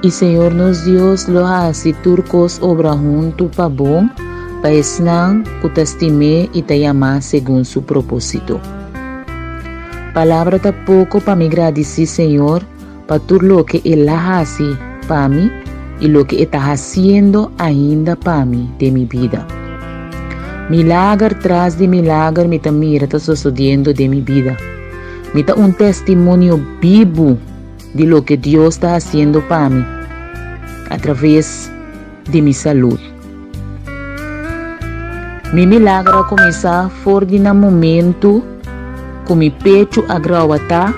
I Señor nos Dios lo hasi tur kos obra huntu pa bon pa esnan ku ta stim'é i ta yamá segun su propósito. Palabra ta poko pa mi gradisí Señor pa tur loke El a hasi pa mi i loke E ta hasiendo ainda pa mi den mi bida. Milager tras di milager mi ta mira ta sosodiendo den mi bida. Mi ta un testimonio bibu di loke Dios ta hasiendo pa mi a traves di mi salud. Mi milager a kuminsá for di na momentu ku mi pechu a grawatá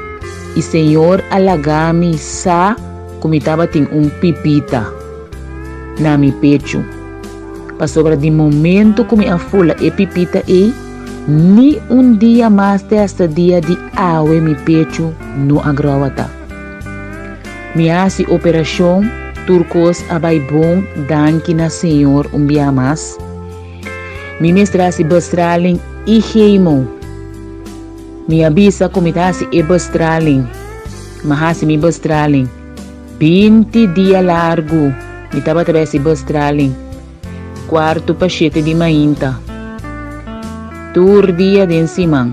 i Señor a laga mi sa ku mi tabatin un pipita na mi pechu. Pasobra di momentu ku mi a fula e pipita ei, ni un dia mas te hasta dia di awe mi pechu no a grawatá. Mi a hasi operashon, tur kos a bai bon, danki na Señor un bia mas. Mi mester hasi bestraling i chemo. Mi a bisa ku mi ta hasi e bestraling. Mi a hasi mi bestraling. 20 dia largu mi tabata bai hasi bestraling. Kuartu pa shete di mainta. Tur dia den siman.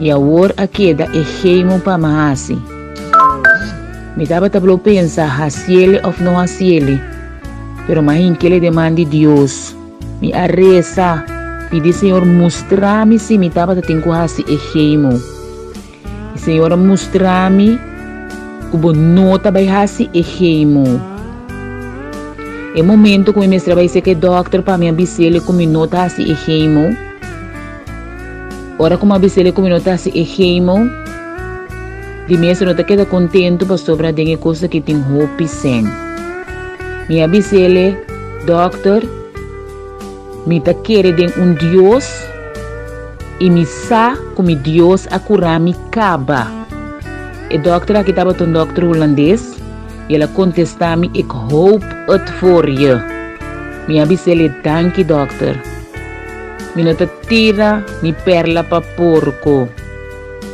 I awor a keda e chemo pa mi hasi. Mi tabata blo pensa hasiele of no hasiele, pero mi a hinkele den man di Dios. Mi a resa, pidi Señor mustra mi si mi tabata tin ku hasi e chemo. I Señor a mustra mi ku bo no ta bai hasi e chemo. E momento ku mi mester a bai seka e dokter pa mi a bisele ku mi no ta hasi e chemo. Ora ku mi a bisele ku mi no ta hasi e chemo, di mes no ta keda kontentu pasobra den e kos aki tin hopi sèn. Mi a bisele, Dokter, mi ta kere den un Dios i mi sa ku mi Dios a kura mi kaba. E dòkter aki tabata un dòkter hulandes i el a kontestá mi, Ik hoop het voor je. Mi a bisele, Danki dòkter. Mi no ta tira mi perla pa porko,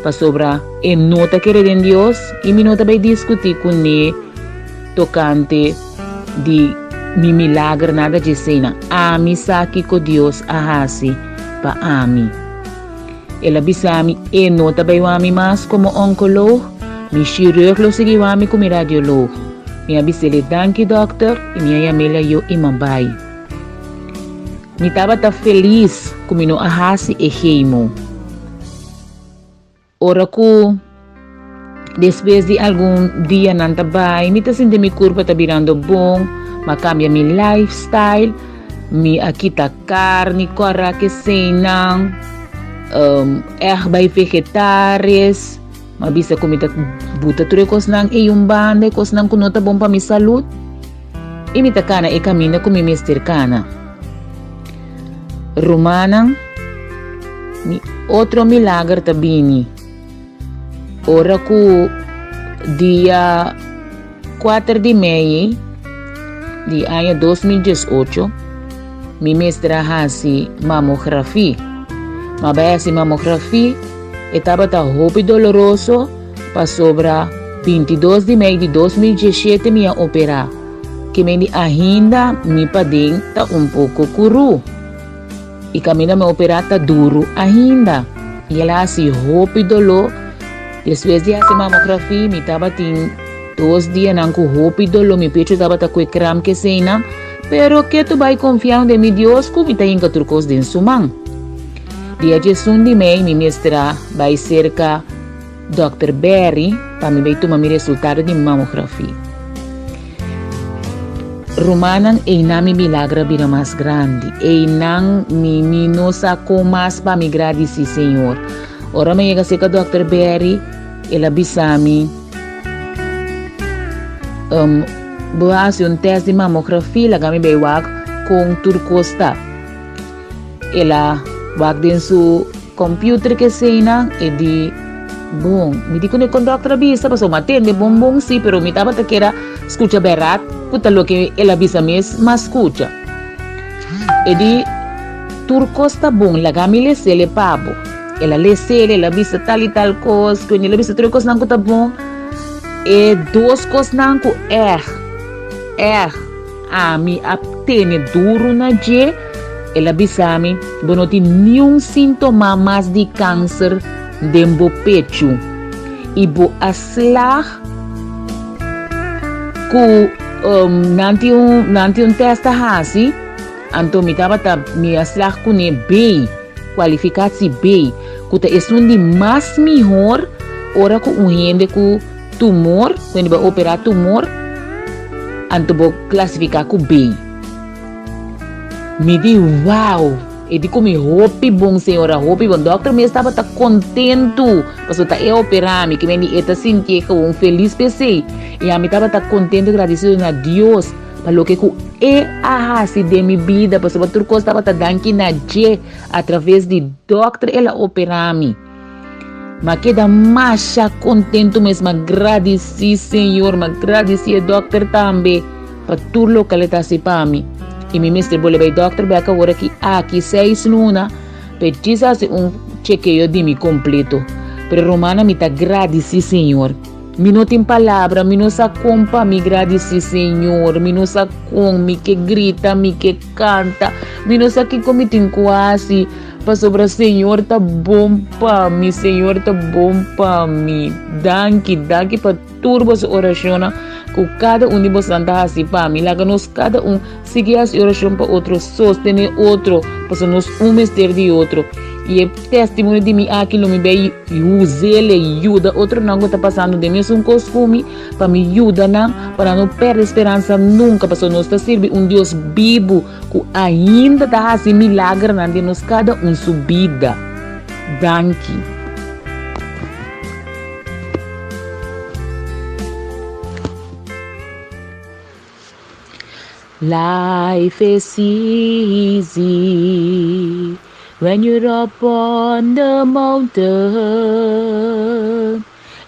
pasobra e no ta kere den Dios i mi no ta bai diskutí kuné tokante di mi milager nada djeseinan. Ami sa kiko Dios a hasi pa ami. El a bisa mi e no ta bai wak mi mas komo onkoloog, mi shirurg lo sigui wak mi ku mi radioloog. Mi a bis'é danki dòkter i mi a yam'é layo i m'a bai. Mi tabata felis ku mi no a hasi e chemo. Ora ku despues di algun dianan ta bai, mi ta sinti mi kurpa ta birando bon, mi a kambia mi lifestyle, mi a kita karni kòrá keseinan, ègt bai vegetaris, mi a bisa ku mi ta buta tur e kosnan ei un banda, e kosnan ku no ta bon pa mi salud. I mi ta kana e kaminda ku mi mester kana. Rumannan, mi otro milager ta bini ora ku dia kuater di mei di aña 2018 mi mester a hasi mamografi. Ma bai hasi mamografi e tabata hopi doloroso. Pasobra 22 di mei di 2017 mi a operá, ke men di ahinda mi paden ta un poko kurú. I kaminda mi a operá ta duru ahinda. I el a hasi hopi doló. Despues di hasi mamografi mi tabatin dos dianan ku hopi doló, mi pechu tabata kue kram keseinan, pero ketu bai konfiando den mi Dios ku mi ta hinka tur kos den su man. Dia 11 di mei mi mester a bai serka. Dòkter Berry pa mi bai tuma mi resultado di mamografi. Rumannan, einan mi milagro a bira mas grandi. Einan mi mi no sa kon mas pa mi gradisí Señor. Ora mi a yega serka Dòkter Berry, el a bisa mi, um, Bo a hasi un tèst di mamografi, laga mi bai wak kon tur kos ta. El a wak den su Computer ke eseinan e di bon. Mi di ku e conductor a bisa pasobra mi a tende bon bon si pero mi tabata keda scucha berat ku ta loke el a bisa mes m'a scucha. E di tur kos ta bon laga mi lesele pa bo. El a lesele el a bisa tal i tal kos ku el a bisa tur e kosnan ku ta bon. E dos kosnan ku ègt, ègt ami a tene duru na dje, el a bisa mi, bo no tin niun síntoma mas di kanser den bo pechu i bo a slag ku nan tin un nan tin un tèst ta hasi, anto mi tabata mi a slag kuné B, kwalifikatie B, ku ta esun di mas mihor ora ku un hende ku tumor, ku hende bai operá tumor, anto bo klasifiká ku B. Mi di wow! E di ku mi hopi bon señora, hopi bon. Dòkter mes tabata kontentu pasobra ta e a operá mi, kimen di e ta sintié gewoon felis p'esei. I ami tabata kontentu i gradisido na Dios pa loke ku e a hasi den mi bida, pasobra tur kos tabata danki na dje. Atraves di dòkter el a operá mi. M'a keda masha kontentu mes, m'a gradisí Señor, m'a gradisí e dòkter tambe pa tur loke el ta hasi pa mi. I mi mester bolbe bai dòkter bèk awor aki aki seis luna pa e djis hasi un chekeo di mi kompleto. Pero rumannan mi ta gradisí Señor. Mi no tin palabra, mi no sa kon pa mi gradisí Señor, mi no sa kon, mi ke grita, mi ke kanta, mi no sa kiko mi tin ku hasi, pasobra Señor ta bon pa mi, Señor ta bon pa mi. Danki, danki pa tur boso orashonnan ku kada un di bosonan ta hasi pa mi. Laga nos kada un sigui hasi orashon pa otro, sostené otro, pasobra nos un mester di otro. I e testimonio di mi aki lo mi bai us'el e yuda otronan ku ta pasando den mesun kos ku mi, pa mi yuda nan pa nan no pèrdè speransa nunka, pasobra nos ta sirbi un Dios bibu ku ainda ta hasi milagernan den nos kada un su bida. Danki. Life is easy when you're up on the mountain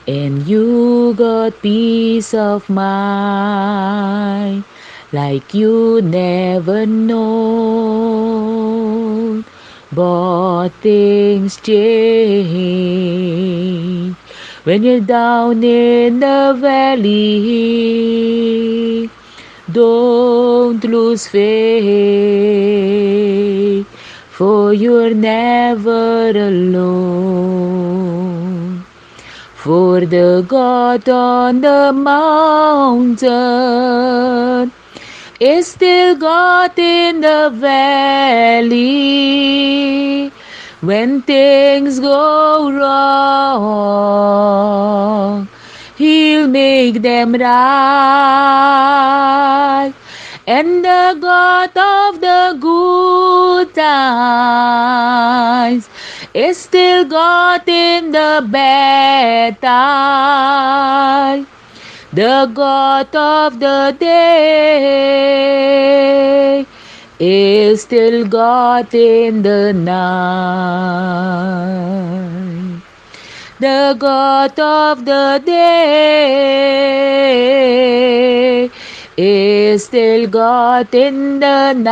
and you got peace of mind like you never known. But things change when you're down in the valley. Don't lose faith, for you're never alone. For the God on the mountain is still God in the valley. When things go wrong, He'll make them right. And the God of the good times is still God in the bad times. The God of the day is still God in the night. The God of the day is still God in the night.